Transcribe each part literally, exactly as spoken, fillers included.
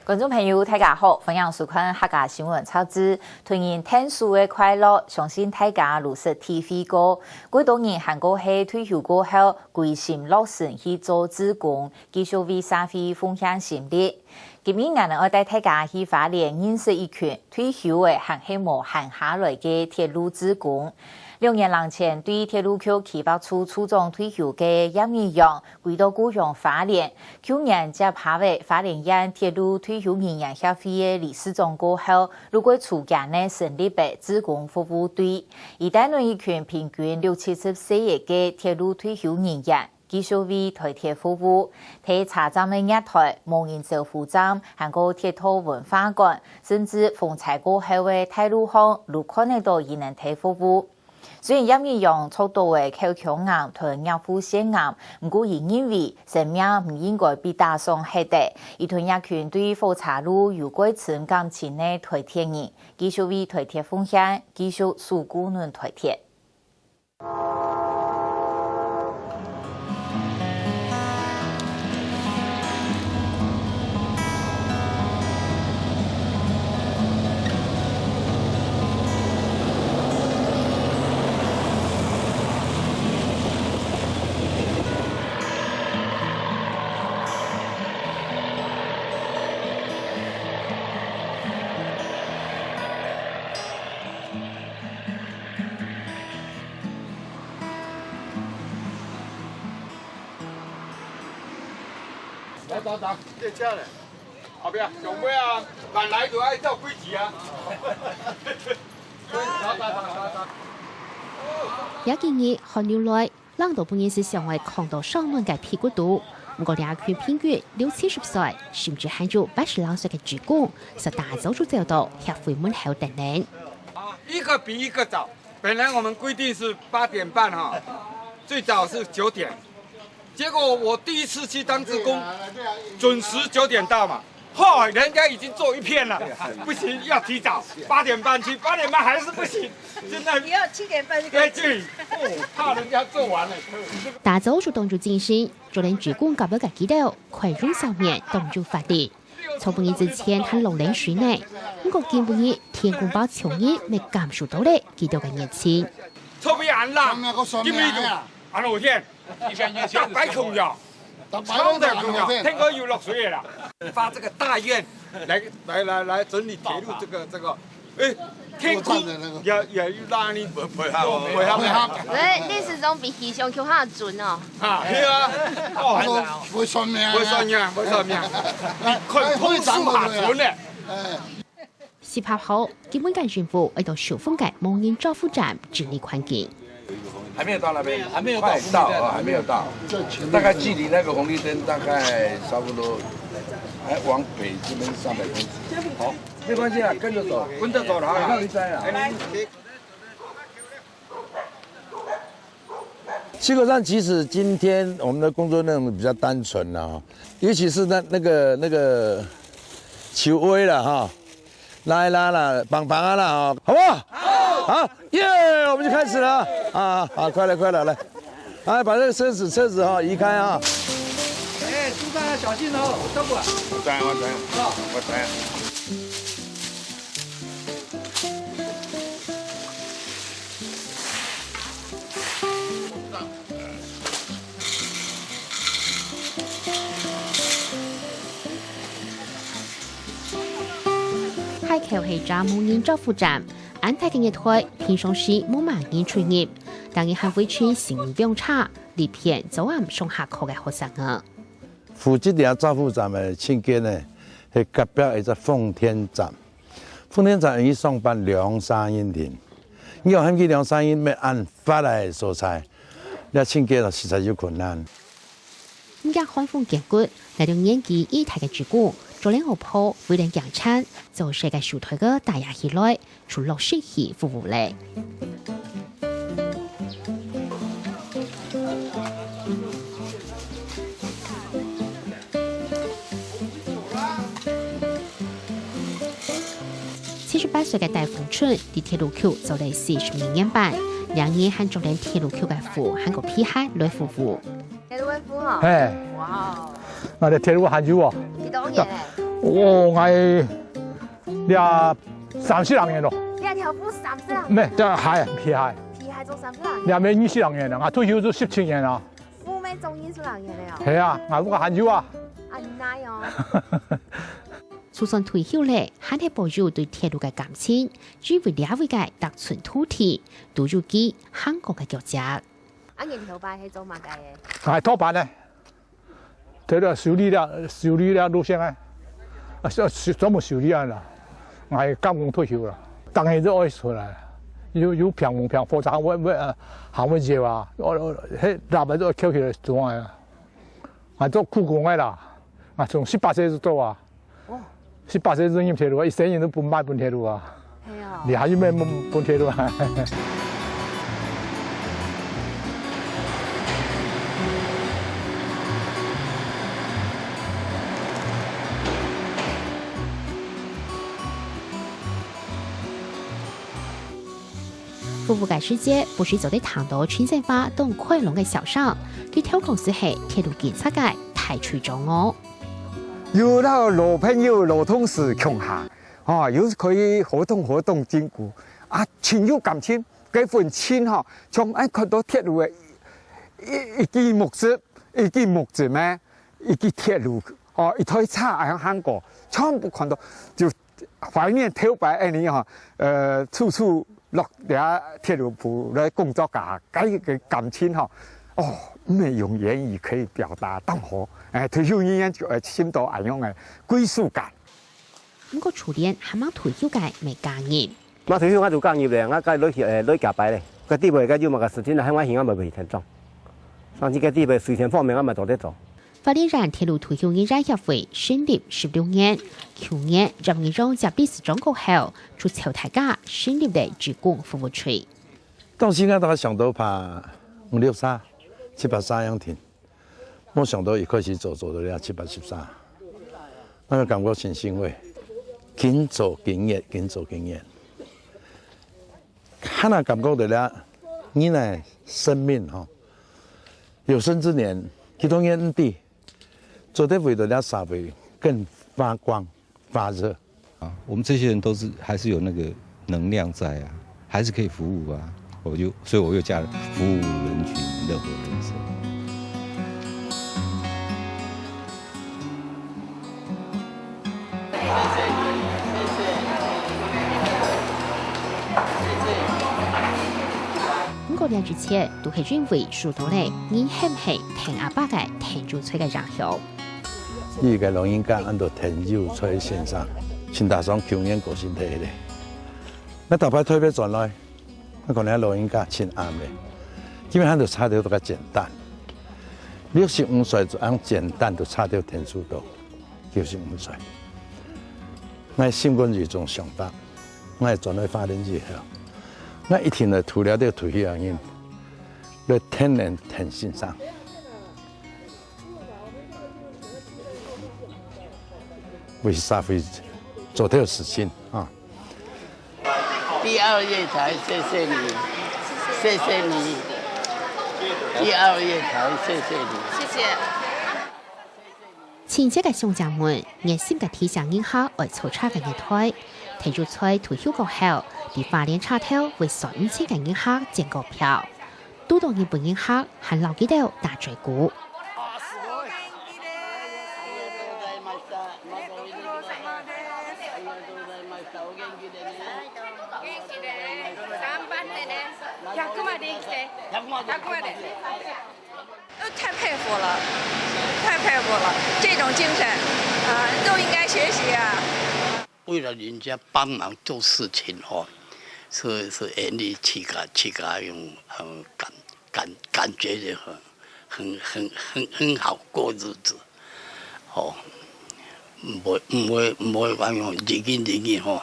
觀眾朋友，大家好，歡迎收看客家新聞雜誌。團圓𢯭手个快樂，相信大家都識體會過。幾多人還過係退休過後，歸心落神去做志工，繼續為社會奉獻心力。今日𠊎等愛帶大家去花蓮認識一群退休个還係無閒下來个鐵路志工。兩年零前，對鐵路局企劃處處長退休个葉日陽， 歸到故鄉花蓮。舊年接下个花蓮縣鐵路退休人員協會个理事長過後，又過組建了成立个志工服務隊，一帶攏一群平均六七十歲个鐵路退休人員，繼續為台鐵服務。在車站个月台、無人招呼站，還過鐵道文化館，甚至風災過後个大路項，都看得到佢等在服務。 雖然葉日陽著到个口腔癌同尿脯腺癌，毋過佢認為生命毋應該被打爽忒个。佢同這群對火車路有過深感情个台鐵人，繼續為台鐵奉獻，繼續守護𠊎等台鐵。 來，走，走，這車咧，後壁上尾啊，慢來就愛照規矩啊。走，走，走，走，走。這幾日寒流來，冷到分人係想愛囥到上門个被骨肚。毋過這群平均六七十歲，甚至還有八十零歲个志工，煞打早就走到協會門口等等。一個比一個早。 本來我們規定是八點半哈，最早是九點，結果我第一次去當志工，準時九點到嘛，嚯，人家已經做一片了，不行，要提早，八點半去，八點半還是不行，現在你要七點半就開始。哎，對，哦，怕人家做完了。打早就當有精神，就連志工甲个个幾多，快用上面當有活力。 昨晡日之前還落冷水呢，毋過今晡日天公伯照日，乜感受到了佢兜个熱情。昨晡日恁冷，今晡日就恁好天，白空呀，超的空呀，天哥又落水了啦。發這個大願來，來，來，來整理鐵路這個，這個 哎，天空也，也有拉你，配合哦，配合。喂，歷史中比氣象局較準哦。啊，係啊，哦，會算命啊。會算命，會算命，你看風水較準呢。哎。十八號，金門縣政府愛到秀峰个無人招呼站整理環境。還沒有到那邊，還沒有到，快到啊，還沒有到，大概距離那個紅綠燈大概差不多，還往北這邊三百公尺。好。 沒關係啊，跟著走，跟著走啦，馬上一摘啊。基本上，其實今天我們的工作任務比較單純啦，哈，尤其是那，那個，那個球威啦，哈，拉一拉啦，幫幫啊啦，哈，好不好？好。好。 耶，我們就開始了啊！啊，快來，快來，來，來把這個車子，車子哈移開啊！哎，路上要小心哦，照顧啊！我知，我知，好。我知。海口係隻無人招呼站， 恁大个月台，平常時無麼人出入，逐日還會請行人放車，這片早暗上下課个學生仔。負責這招呼站个清潔呢，係隔壁一隻奉天站。奉天站已經上班兩三年，你看佢兩三年，乜恁闊个所在，這清潔實在有困難。 毋驚寒風堅骨，來到年紀已大个志工，做得學破，為人驚顫，做事个手推个打壓起來，就落實去服務咧。七十八歲个戴鳳春，佇鐵路局做了四十二年半，兩年還著等鐵路局个服，還過皮鞋來服務。 鐵路个服吼？嘿。哇哦。啊，這鐵路還有哦。幾多年咧？哦，𠊎這三十零年咯。這條布三十零年？咩，這鞋，皮鞋。皮鞋做三十零年？這面二十零年了，𠊎退休就十七年了。布咩做二十零年了哦？係啊，𠊎屋下還有啊。恁耐哦。就算退休了，還係保有對鐵路个感情，因為這位个搭村土地，都有佢行過个腳跡。啊，你頭擺係做麼个个？𠊎拖班呢。 對了，修理了，修理了路線啊。啊，修，修，專門修理啊啦。𠊎監工退休了，當然就愛出來，有，有平無平，火車還會，會，呃，還會搖啊，哦，哦，迄喇叭就愛翹起來做啊。𠊎做苦工个啦，𠊎從十八歲就做啊。 哦。十八歲就入鐵路啊，一生人都分賣分鐵路啊。係哦。你還有咩分，分鐵路啊？服務个時節，不時做得聽到陳先發當開朗个笑聲，佢頭殼就係鐵路警察个大隊長哦。 有摎老朋友、老同事共下，吼，有可以活動活動筋骨，啊，盡有感情，該份情吼，像愛看到鐵路个一，一支木子，一支木子咩，一支鐵路，哦，一台車恁樣行過，全部看到，就懷念頭擺恁樣吼，呃，處處 落這鐵路部來工作个，該个感情吼，哦，毋係用言語可以表達當好。哎，退休人員就，呃，心到恁樣个歸屬感。毋過，就連還吂退休个梅家人，吂退休𠊎就加入咧，𠊎該來，呃，來加班咧。該底背該有麼个事情，喊𠊎去，𠊎嘛會去田中。甚至該底背水田方面，𠊎嘛做得做。 花蓮縣鐵路退休人員協會成立十六年，舊年葉仁榮接理事長過後，就招大家成立了志工服務隊。當時𠊎大概想到爬五六儕、七八儕樣定，無想到一開始做做到這七八十儕，𠊎个感覺真欣慰，緊做緊熱，緊做緊熱。還係感覺到這人个生命吼，有生之年，幾多年毋知， 做得為著這社會更發光發熱。啊，我們這些人都是還是有那個能量在啊，還是可以服務啊。我就，所以我又加了服務人群、樂活人生。毋過這一切都係因為受到了你係毋係鄧阿伯个鄧有才个影響。 佢个老人家安到鄧有才先生，新大上舊年過身忒咧。𠊎逐擺特別轉來，𠊎講你老人家盡暗咧，今日還都差兜个簡單，六十五歲就恁簡單都差兜天數到，九十五歲。𠊎心肝有一種想法，𠊎轉來花蓮以後，𠊎一定來圖了這退休个人，來天然鄧先生。 為社會做點事情啊。第二月台，謝謝你，謝謝你。第二月台，謝謝你。謝謝。親切个鄉親們，熱心个提醒人客愛坐車个月台。鄧有才退休過後，在花蓮車頭為三五千个人客剪過票。 堵到日本人客還摎佢兜打嘴鼓。太佩服了，太佩服了，這種精神，啊，都應該學習啊。 為了人家幫忙做事情吼，是，是願意自家，自家用，呃，感，感，感覺就很，很，很，很，很好過日子，吼，毋會，毋會，毋會講用日日日日吼，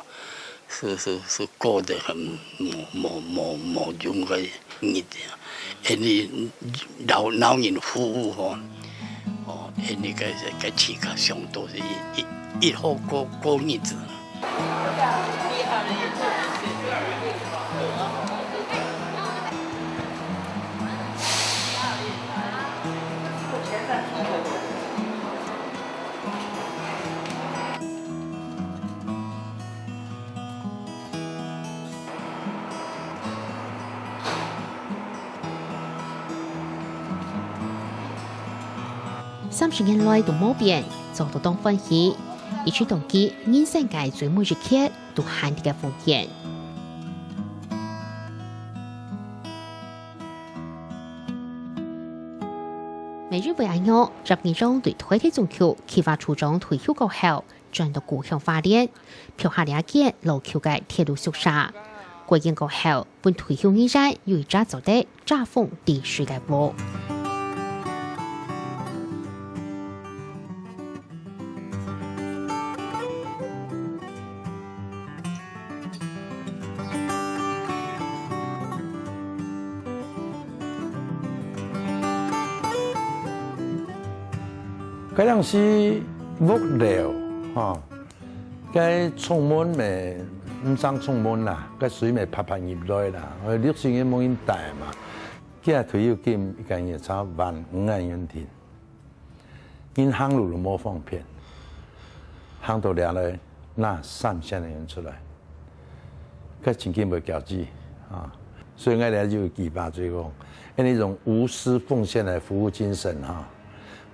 是，是，是過得很無，無，無，無用个日子，願意老，老人服務吼。 哦，恁呢个，个自家想到一，一，一好過，過日子。三十年來都無變，做到當歡喜，一直當記人生个最尾一刻都還在該奉獻。每日為恁樣，十二張對臺鐵總局企劃處長退休過後，轉到故鄉花蓮，標下這間老舊个鐵路宿舍。過年過後， 分退休人員有一隻做得遮風遮雨个屋。該當時屋漏，吼， 該窗門乜毋使窗門啦，該水乜啪啪入來啦，六十年無人戴嘛。佢退休金一個月差萬五個銀銓，人行路都無方便，行到這來拿三仙銀出來，該真經會噭瘥啊！所以𠊎這就有句話就講，恁呢種無私奉獻的服務精神哈，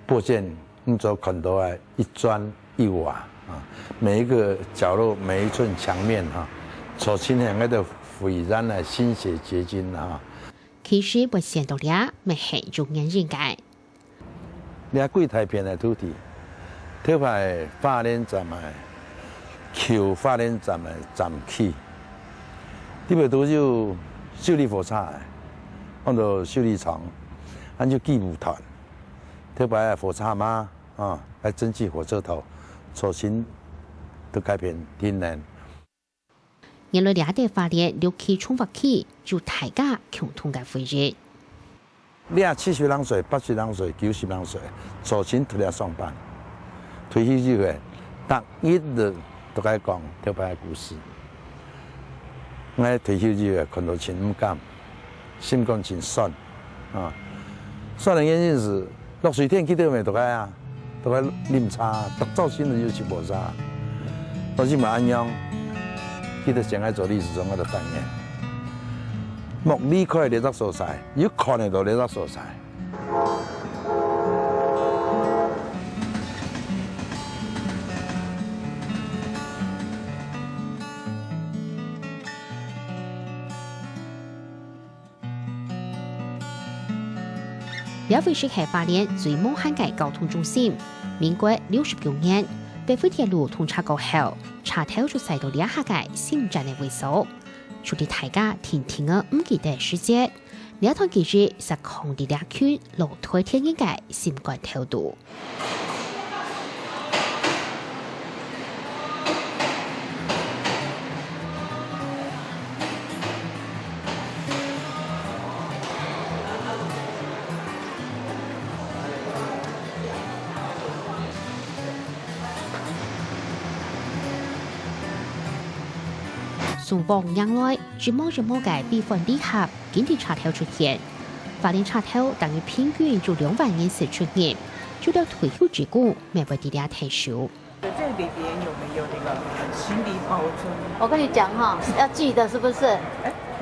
不見 你所看到个一磚一瓦啊，每一個角落、每一寸牆面哈，所呈現个都非常个心血結晶哈。其實會選到這，乜係有原因个。這幾大片个土地，頭擺花蓮站个，舊花蓮站个站區，裡背都有修理火車个，安到修理廠，安到機務團，頭擺个火車嘛， 啊，來整治火車頭，重新都改變停能。原來這兜花蓮六區重劃區有大家共同个回憶。這七十零歲、八十零歲、九十零歲，重新出來上班，退休以後，逐日都都愛講頭擺个故事。𠊎退休以後看到真毋甘，心肝真酸啊！酸个原因係 落水天佢兜乜都該啊，都該啉茶，逐朝晨就有直播茶。但是嘛恁樣，佢兜想愛做歷史上个扮演，莫離開這隻所在，有看得到這隻所在。 這位係花蓮最無限个交通中心。民國六十九年，北回鐵路通車過後，車頭就徙到這下个新站个位所。除了大家定定仔毋記得時節，這段記憶實囥在這群老臺鐵人个心肝頭肚。 送往迎來，一幕一幕个悲歡離合，緊在車頭出現。花蓮車頭逐日平均有兩萬人次出入，除了退休職工，乜會在這𢯭手。這裡邊有沒有那個行李包裝？我跟你講哈，要寄的是不是？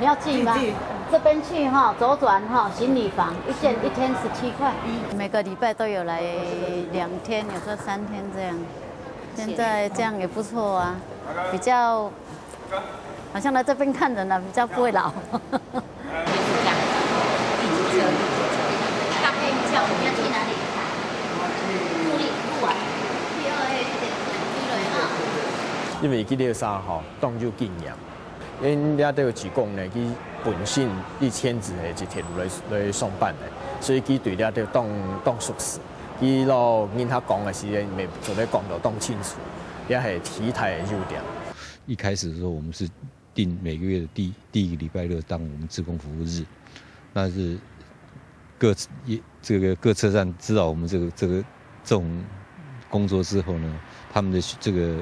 你要寄嗎？寄，寄。這邊去哈，左轉哈，行李房，一件一天十七塊。每個禮拜都有來兩天，有時候三天這樣。現在這樣也不錯啊，比較 好像來這邊看人啊，比較不會老。因為佢兜儕吼，當有經驗，因為這兜有職工呢，佢本身以前就係在鐵路來，來上班个，所以佢對這兜當，當熟悉。佢摎人客講个時間，乜做得講到當清楚，這係佢个優點。一開始的時候，我們是 定每個月的第，第一個禮拜六當我們志工服務日。但是各，也，這個各車站知道我們這個，這個，這種工作之後呢，他們的這個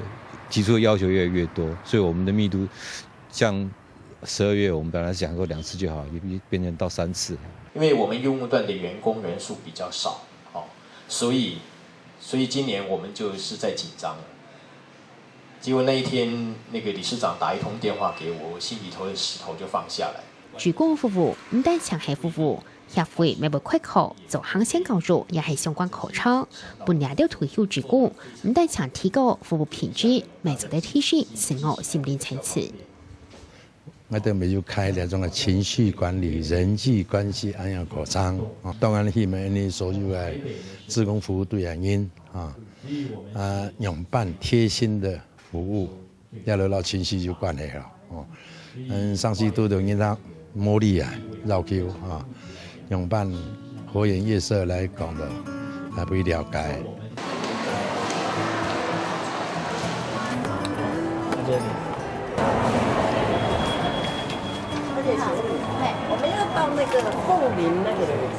提出的要求越來越多，所以我們的密度，像十二月我們本來想說兩次就好，也變成到三次。因為我們運務段的員工人數比較少，哦，所以，所以今年我們就是在緊張了。 結果那一天，那個理事長打一通電話給我，我心裡頭的石頭就放下來。志工服務毋單淨係服務，協會乜會開課做行前教育，也係相關課程，分這兜退休志工，毋單淨提高服務品質，乜做得提升自我心靈層次。 𠊎兜乜有開這種个情緒管理、人際關係恁樣个課程。啊，當然希望𠊎兜所有个志工服務隊个人，啊，啊，仰般貼心个服務，也摎情緒有關係囉。哦，嗯，上次拄著人家無理啊，要求啊，仰般和顏悅色來講个，來分佢了解。 我們要到那個鳳林那個位置。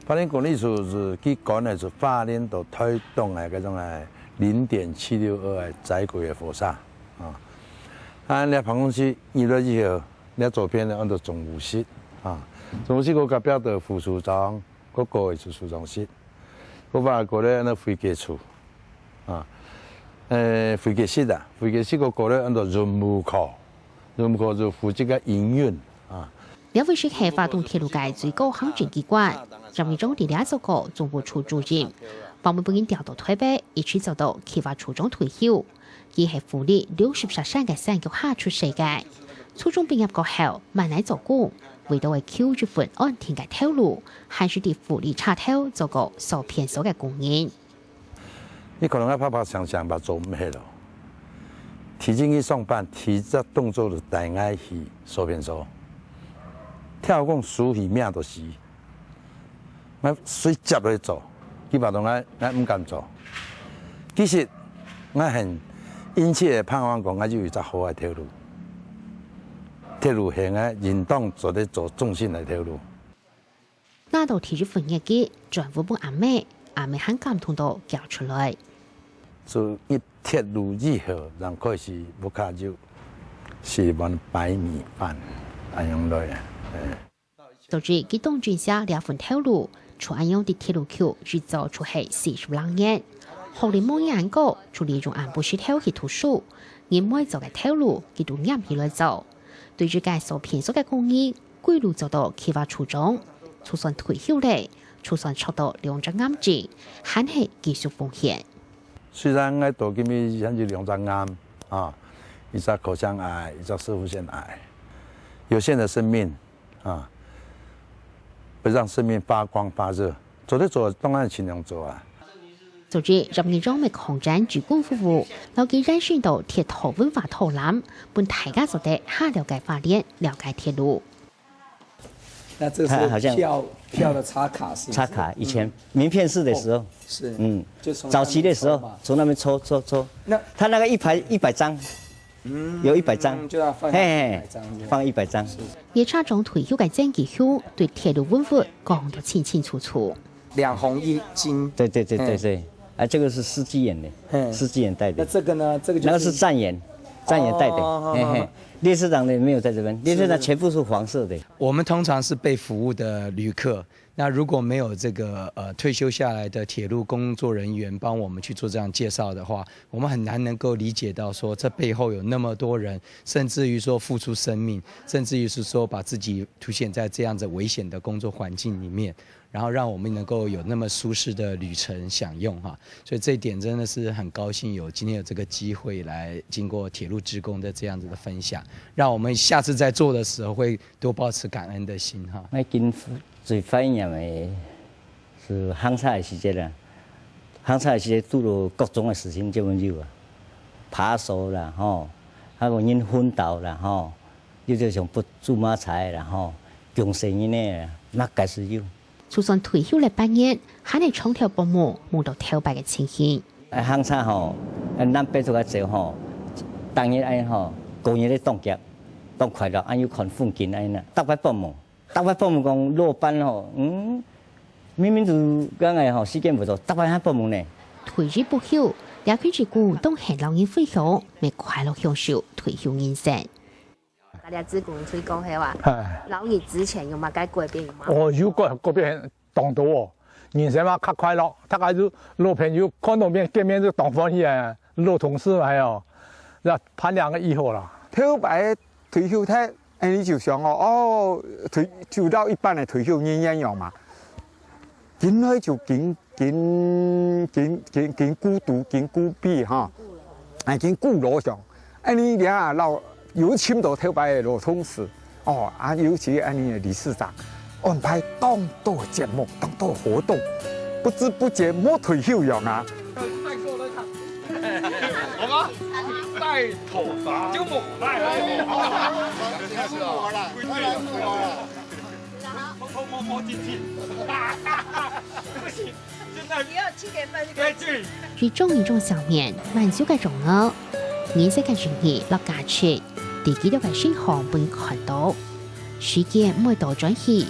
花蓮管理處係佢管个係花蓮到台東个該種个零點七六二个在軌个火車啊。啊，這辦公室入來以後，這左片呢安到總務室啊，總務室个隔壁就副處長， 該个係處長室，該个過來安到會計處，啊，誒，會計室啊，會計室个過來安到財務科，財務科就負責个營運啊。這位係花東鐵路个最高行政機關，張明忠在這做過總務處主任，後尾分人調到台北，一直做到企劃處長退休。 佢係服務六十石山个山腳下出世个。初中畢業過後，滿哪做工，為著愛求一份安定个頭路，還係在福利車頭做過收便所个工人。你可能愛拍拍想想吧，做毋起咯。提前去上班，第一隻動作就帶𠊎去收便所。聽講收去命都死。 𠊎隨接去做，佢話到𠊎，𠊎毋敢做。其實，𠊎很殷切个盼望講，𠊎有一隻好个頭路。頭路係𠊎應當做得做終身个頭路。拿到第一份月給，轉屋分阿姆，阿姆還感動到噭出來。就入鐵路以後，正開始屋下就食碗白米飯，恁樣來啊。嘿。 早知佢當珍惜這份頭路，就恁樣在鐵路局一做就係四十零年。學歷無人過，就利用暗晡時頭去讀書，人愛做个頭路，佢都拈起來做。對於該收便所个工人，歸路做到企劃處長，就算退休咧，就算著到兩隻眼睛，還係繼續奉獻。雖然𠊎到今日還有兩隻眼啊，一隻口腔癌，一隻攝護腺癌，有限的生命， 啊，會讓生命發光發熱，做得做，當然盡量做啊。早知葉義忠乜擴展志工服務，摎佢延伸到鐵道文化導覽，分大家做得較了解花蓮，了解鐵路。那這個是票，好像票的插卡是不是？插卡，以前名片式的時候。哦，是。嗯，就從那邊抽嘛。早期的時候，從那邊抽，抽，抽。那他那個一排一百張， 嗯，有一百張。就要放一百張這樣。嘿，嘿，放一百張。葉車長退休个真吉凶，對鐵路文物講到清清楚楚。兩紅一金。對，對，對，對，嘿。對。啊，這個是司機員的，嘿。司機員戴的。那這個呢？這個就是，那個是站員，站員戴的。哦，嘿，嘿。好，好，好。列車長的沒有在這邊，列車長全部是黃色的。我們通常是被服務的旅客， 那如果沒有這個，呃，退休下來的鐵路工作人員幫我們去做這樣介紹的話，我們很難能夠理解到說，這背後有那麼多人，甚至於說付出生命，甚至於是說把自己凸顯在這樣子危險的工作環境裡面，然後讓我們能夠有那麼舒適的旅程享用哈。所以這一點真的是很高興有今天有這個機會來經過鐵路志工的這樣子的分享，讓我們下次再做的時候會多抱持感恩的心哈。那今 最懷念个係行車个時節啊，行車个時節堵著各種个事情就會有啊，扒手啦吼，還有人昏倒啦吼，有兜像發苧麻菜啦吼，強勢人个啦，麼个事有。就算退休了八年，還係長透幫忙，望到頭擺个情形。啊，行車吼，啊，南北出來走吼，逐日恁樣吼，過日仔當遽，當快樂，恁樣看風景恁樣，逐擺幫忙。 逐擺報夢講落班吼，嗯，明明就講个吼，時間無到，逐擺還報夢呢。退役不久，廖坤志講當肯摎人分享，乜快樂享受退休人生。大家志工出去講係話，嗨。摎你之前有麼个改變有嗎？哦，有改，改變當多哦。人生嘛較快樂，大家就老朋友看到面見面就當歡喜啊，老同事嘛係哦。那盤兩個以後啦，頭擺退休忒，恁樣就想哦，哦，退，就到一般个退休人一樣嘛。緊來就緊緊緊緊緊孤獨，緊孤僻哈，哎，緊孤老想。恁樣啊，老有尋到頭擺个老同事，哦啊，尤其恁樣个理事長，安排當多節目，當多活動，不知不覺無退休樣啊。 好嗎？戴头发就没戴了。偷偷摸摸进去。不行，现在你要七点半就开始。对，对。佢中意種上面滿手个榮耀，人生个意義落價值，在佢兜个身上分看到。時間毋會倒轉去，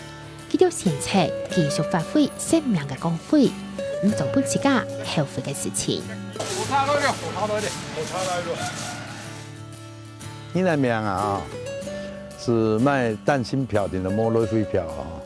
佢兜選擇繼續發揮生命个光輝，毋做分自家後悔个事情。 你个名啊，是賣單身票定係無來回票啊？